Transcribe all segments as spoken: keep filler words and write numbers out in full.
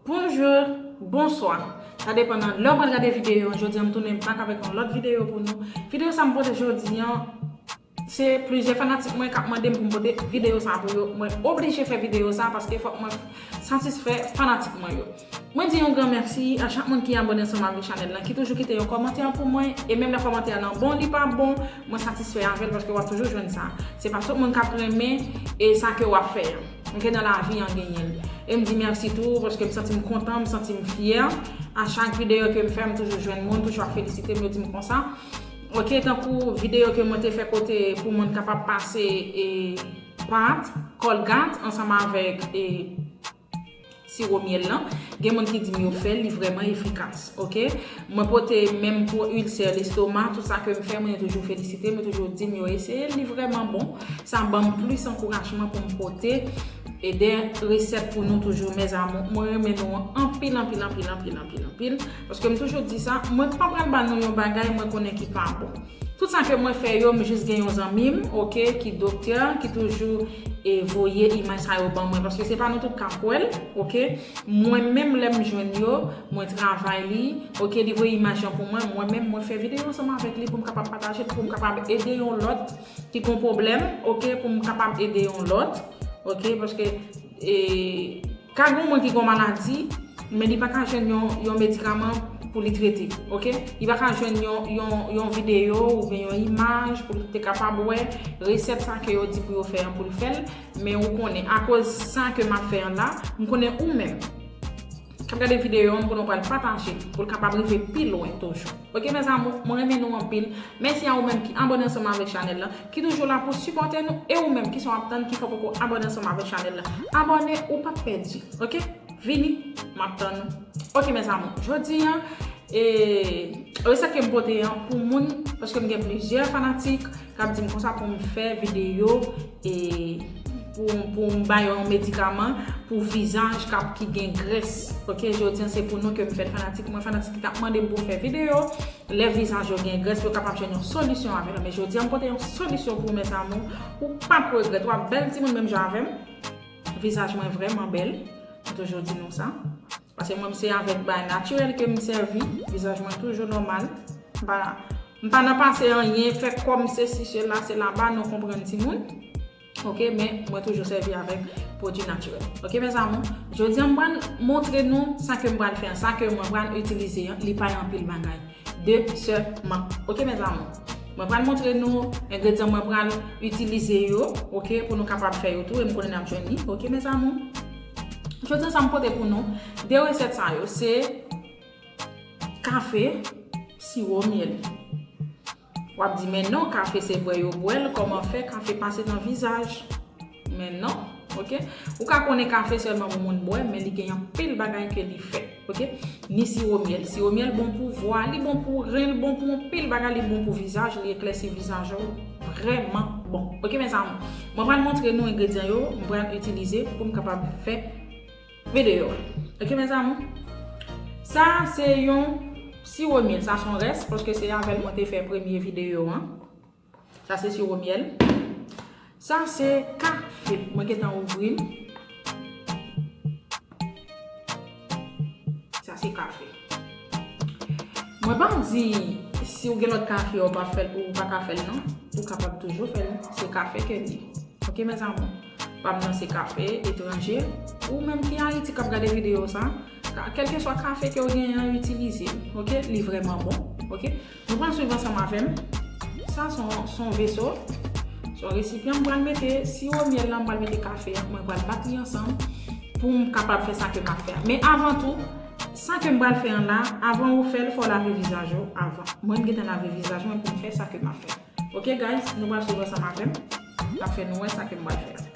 Bonjou, bonswa. Sa depann nan lè w pral gade videyo an. Jodi an, m tounen back avèk yon lòt videyo pou nou. Videyo sa m pote jodi an, se plizyè fanatik mwen k ap mande m pou m pote videyo sa pou yo. Mwen oblije fè videyo sa paske fòk mwen satisfè fanatik mwen yo. Mwen di yon gran mèsi a chak moun ki abòne ansanm avèk chanèl la, ki toujou kite yon kòmantè pou mwen, e menm lè kòmantè a lan bon, li pa bon, mwen satisfè avè l paske w ap toujou jwenn sa. Se pa tout moun k ap renmen e sa ke w ap fè an. Ok, nan lavi an genyen l. E m di mèsi tou, paske m santi m kontan, m santi m fyè. A chak videyo ke m fè, m toujou jwenn moun, toujou ap felisite m, yo di m konsa. Ok, tankou videyo ke mwen te fè kote pou moun kapab pase e pat, kòlgat, ansanm avèk e siwo myèl lan. Gen moun ki di m yo fè l, li vrèman efikas, ok? Mwen pote menm pou ilsè lestoma, tout sa ke m fè, moun yo toujou felisite m, yo toujou di m yo eseye l, li vrèman bon. Sa ban m plis ankourajman pou m pote e de resèt pou nou toujou, mes amours. Mwen renmen nou anpil, anpil, anpil, anpil, anpil, anpil. Paske m toujou di sa, mwen pa pral ba nou yon bagay mwen konnen ki pa bon. Tout sa ke mwen fè yo, m jis gen yon zanmi m, ok, ki doktè, ki toujou e voye imaj sa yo ban mwen, paske se pa nou tout k ap wè l, ok. Mwen menm lè m jwenn yo, mwen travay li, ok, li voye imaj lan pou mwen, mwen menm mwen fè videyo ansanm avèk li pou m kapab pataje l, pou m kapab ede yon lòt ki gon pwoblèm, ok, pou m kapab ede yon lòt, ok, paske e, ka gen moun ki gon maladi, men li pa ka jwenn yon, yon medikaman pou li trete, ok? Li pa ka jwenn yon, yon, yon videyo oubyen yon imaj pou li te kapab wè resèt sa ke yo di pou yo fè an pou l fè l, men ou konnen, akoz sa ke m ap fè an la, m konnen ou menm k ap gade videyo an, m konnen w pral pataje l pou l kapab rive pi lwen toujou. Ok, mes amours, mwen renmen nou anpil. Mèsi a ou menm ki abòne ansanm avèk chanèl la, ki toujou la pou sipòte nou, e ou menm ki son ap tann, ki fè w poko abòne ansanm avèk chanèl la. Abòne, ou p ap pèdi. Ok? Vini, m ap tann nou. Ok, mes amours, jodi an, e, resèt ke m pote an pou moun, paske m gen plizyè fanatik k ap di m konsa pou m fè videyo, e, pou, pou m ba yo yon medikaman pou vizaj k ap, ki gen grès. Ok, jodi an se pou nou ke m fè l, fanatik mwen, fanatik ki t ap mande m pou m fè videyo lè vizaj yo gen grès, yo kapab jwenn yon solisyon avè l. Men jodi an, m pote yon solisyon pou ou, mes amours. Ou p ap regrèt, w ap bèl timoun menm jan avè m. Vizaj mwen vrèman bèl. M toujou di nou sa. Paske mwen, se avèk bagay natirèl ke m sèvi. Vizaj mwen toujou nòmal. M pa, m pa nan pase anyen, fè kòm sesi, sela, sela, ba, nou konprann timoun. Ok, men mwen toujou sèvi avèk pwodui natirèl. Ok, mes amours, jodi an, m pral montre nou sa ke m pral fè an, sa ke mwen pral itilize an, li pa yon anpil bagay. De sèlman. Ok, mes amours. Mwen pral montre nou engredyan mwen pral itilize yo, ok, pou nou kapab fè yo tou, e m konnen n ap jwenn li. Ok, mes amours. Jodi an, sa m pote pou nou, de resèt sa yo, se kafe, siwo myèl. W ap di, men non, kafe se bwè yo bwè l, kòman fè kafe pase nan vizaj? Men non, ok? Ou ka konnen kafe sèlman pou moun bwè, men li gen anpil bagay ke li fè, ok? Ni siwo myèl. Siwo myèl bon pou vwa, li bon pou ren, li bon pou anpil bagay, li bon pou vizaj, li eklèsi vizaj ou, vrèman bon. Ok, mes amours? Mwen pral montre nou engredyan yo, mwen pral itilize pou m kapab fè videyo. Ok, mes amours? Sa, se yon siwo myèl. Sa se yon rès, paske se avè l mwen te fè premye videyo an. Sa, se siwo myèl. Sa, se kafe. Mwen gentan ouvri l. Sa, se kafe. Mwen pa di si w gen lòt kafe, ou pa fè l, ou pa ka fè l, non. Ou kapab toujou fè l. Se kafe ke l ye. Ok, mes amours. Pa m nan se kafe etranje. Ou menm ki Ayiti k ap gade videyo sa, ka, kèlkeswa kafe ke w genyen an, itilize l. Ok? Li vrèman bon. Ok? Nou pral swiv ansanm avè m. Sa se yon, se yon veso. Se yon resipyan. M pral mete siwo myèl la, m pral mete kafe a. Mwen pral bat li ansanm pou m kapab fè sa ke m ap fè a. Men avan tou, sa ke m pral fè an la, avan ou fè l, fò w lave vizaj ou avan. Mwen, m gentan lave vizaj mwen pou m fè sa ke m ap fè. Ok, guys, nou pral swiv ansanm avè m. M ap fè nou wè sa ke m pral fè a.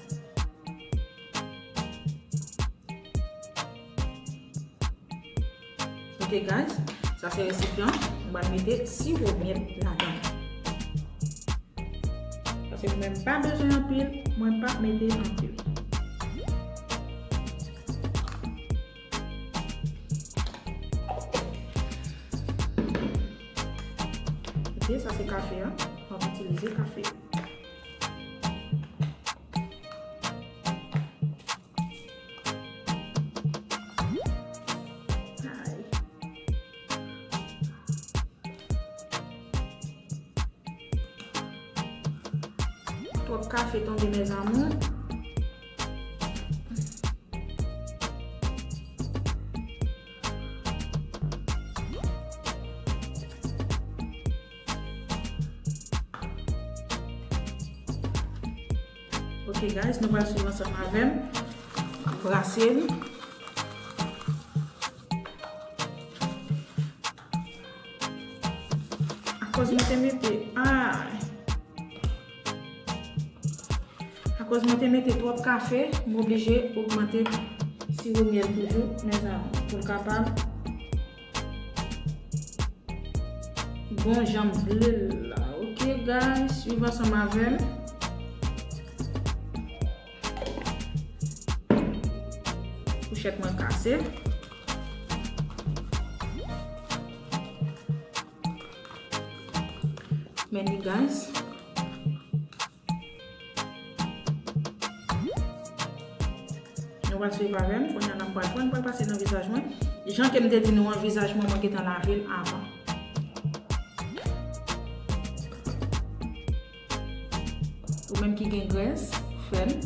Ok, guys, sa se resipyan. M pral mete siwo myèl ladan. Paske mwen pa bezwen anpil, mwen pa mete anpil. Ok, sa se kafe a. M ap itilize kafe. Twòp kafe tonbe, mes amours. Ok, guys, nou pral swiv ansanm avè m. Brase l. Akoz mwen te mete, ah, akoz mwen te mete twòp kafe, m oblije ogmante siwo myèl toujou, mes amours, pou l kapab bon jan m vle l la. Ok, guys, swiv ansanm avè m. Fouchèt mwen kase. Men li, guys. Nou pral swiv avè m, kounye a n ap pral pran, pral pase nan vizaj mwen. Jan ke m te di nou an, vizaj mwen, mwen gentan lave l avan. Ou menm ki gen grès, fè l.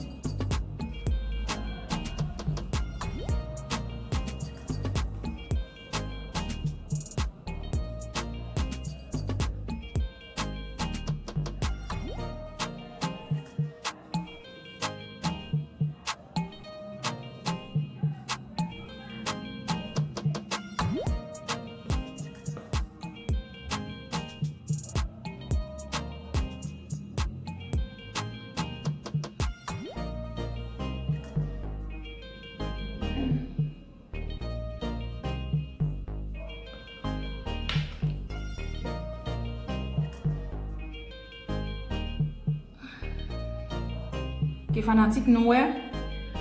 Ke fanatik nou wè,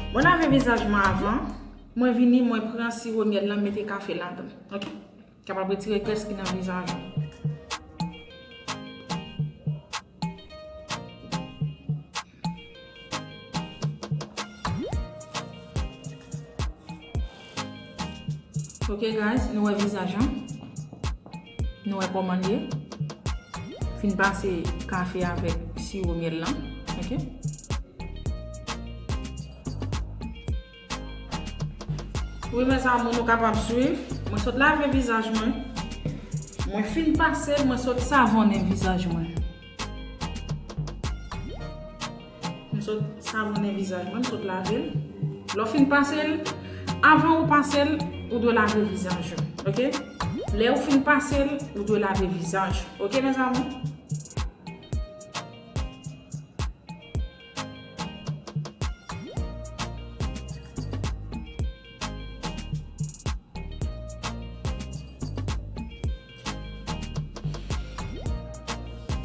mwen lave vizaj mwen avan, mwen vini, mwen pran siwo myèl lan, mete kafe ladan. Ok? Kapab retire grès ki nan vizaj ou. Ok, guys, nou wè vizaj an. Nou wè kòman l ye. Fin pase kafe avèk siwo myèl lan. Ok? Wi, mes amours, nou kapab swiv. Mwen sot lave vizaj mwen. Mwen fin pase l, mwen sot savonnen vizaj mwen. M sot savonnen vizaj mwen, m sot lave l. Lè w fin pase l, avan ou pase l, ou dwe lave vizaj ou, ok? Lè ou fin pase l, ou dwe lave vizaj, ok, mes amours?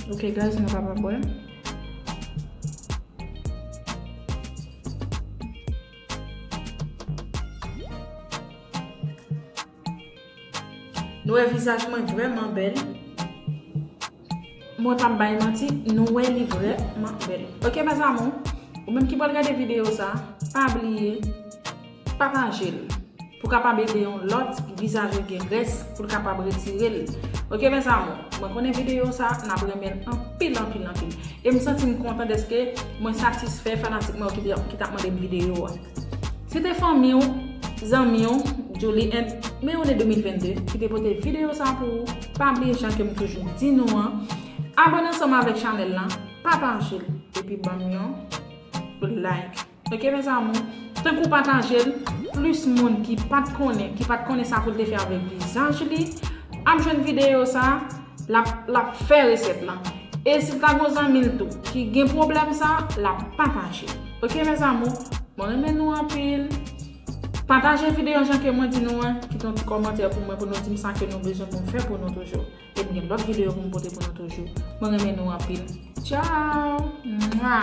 Ok, guys, nou kapab wè. Nou wè vizaj mwen vrèman bèl. Mwen p ap bay manti, nou wè li vrèman bèl. Ok, mes amours, ou menm ki pral gade videyo sa, pa bliye pataje l pou kapab ede yon lòt ki vizaj li gen grès pou l kapab retire l. Ok, mes amours, mwen konnen videyo sa n ap renmen l anpil, anpil, anpil. E m santi m kontan dèske mwen satisfè fanatik mwen yo ki te, ki t ap mande m videyo a. Si te fanmi w, zanmi w, Julie and Meone de mil vennde ki te pote videyo sa pou ou, pa bliye jan ke m toujou di nou an, abòne ansanm avèk chanèl lan, pataje l, epi ban m yon like. Ok, mes amours? Tankou pataje l, plis moun ki pa t konnen, ki pa t konnen sa pou l te fè avèk vizaj li, ap jwenn videyo sa, l ap, l ap fè resèt lan. E si l ta gen yon zanmi l tou ki gen pwoblèm sa, l ap pataje. Ok, mes amours? Mwen renmen nou anpil. Pataje videyo jan ke mwen di nou an, kite yon ti kòmantè pou mwen, pou nou di m sa ke nou bezwen pou m fè pou nou toujou. E m gen lòt videyo pou m pote pou nou toujou. Mwen renmen nou anpil. Tchao! Mwa!